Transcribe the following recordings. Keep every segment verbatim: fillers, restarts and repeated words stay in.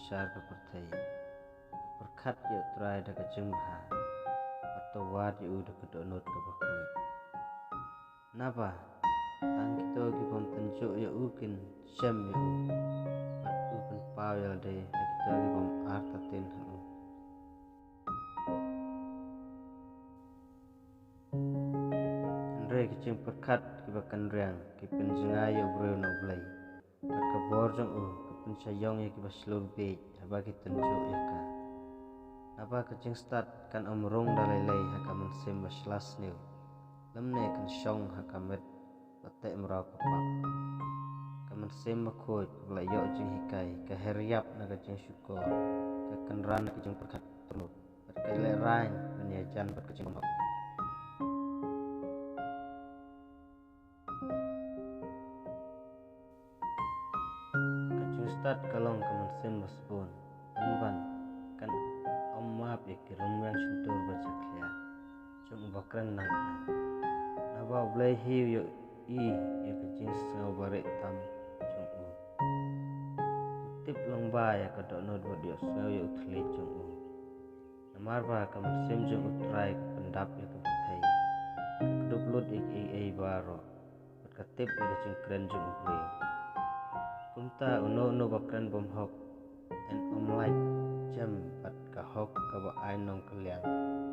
shar ka pyrthei. Pyrkhat ïa U Trai da ka jingbha, bad to wad ïa u da ka dohnud kaba khuid. Naba tang kito ki bym tynjuh ïa u kin shem ïa u, bad u pynpaw ïa lade ha kito ki bym artatien ha u. Hynrei ki jingpyrkhat kiba kynriang ki pynjngai ïa u briew na U Blei, bad ka bor jong u ka pynshah ïong ïa kiba shlur bieit haba ki tynjuh ïa ka. Naba ka jingstad kan ym rung da lei lei ha ka mynsiem ba sla sniew, lymne kan shong ha ka met ba teh mraw ka pap. Ka mynsiem bakhuid kaba la ïoh jinghikai ka her ïap na ka jingshukor, ka kynran na ka jingpyrkhat tyrmut, bad ka lehraiñ ban ïajan bad ka jingbymhok. Ka jingstad ka long ka mynsiem ba sbun, pynban kan ym map ïa ki rymmiang shyntur ba jakhlia jong uba kren nang nang. Naba U Blei hi u ïohi ïa ka jingsngew barieh tam jong u. U tip lyngba ïa ka dohnud bad ïohsngew ïa u thylliej jong u. Namar ba ka mynsiem jong U Trai ka pyndap ïa ka pyrthei, ka kdup lut ïa kiei kiei baroh, bad ka tip ïa ka jingkren jong u briew. Kumta uno uno ba kren bymhok, yn ym lait jem, bad ka hok kaba ai nongkylliang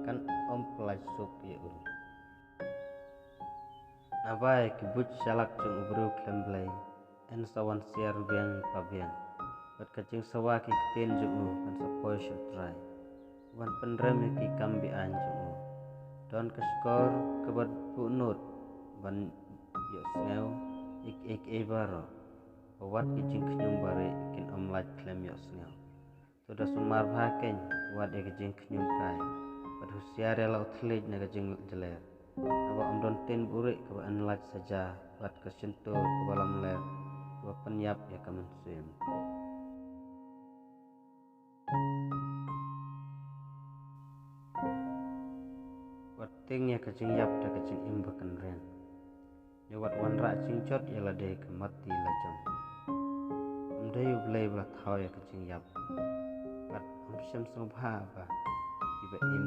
kan ym pyllait suk ïa u. Naba ïa ki buit shalak jong u briew khlem Blei yn sa wan siar biang pa biang, bad ka jingsawa ki ktien jong u kan sa poi sha U Trai, u ban pynrem ïa ki kam be-aiñ jong u. Don ka shkor kaba buhnud ban ïohsngew ïa kiei kiei baroh, ba wat ki jingkhñium barieh kin ym lait khlem ïohsngew. To da sumar bha keiñ wat ïa ka jingkhñium kai, bad husiar ïa la u thylliej na ka jingjler. Naba ym don ktien burieh kaba yn lait saja, bad ka shyntur kaba lamler kaba pynïap ïa ka mynsiem. Wat tieng ïa ka jingïap da ka jingim ba kynriang. Ne wat wanrah jingjot ïa lade ka matti la jong. Ym dei U Blei ba la thaw ïa ka jingïap, bad ym shym sngewbha ba kiba im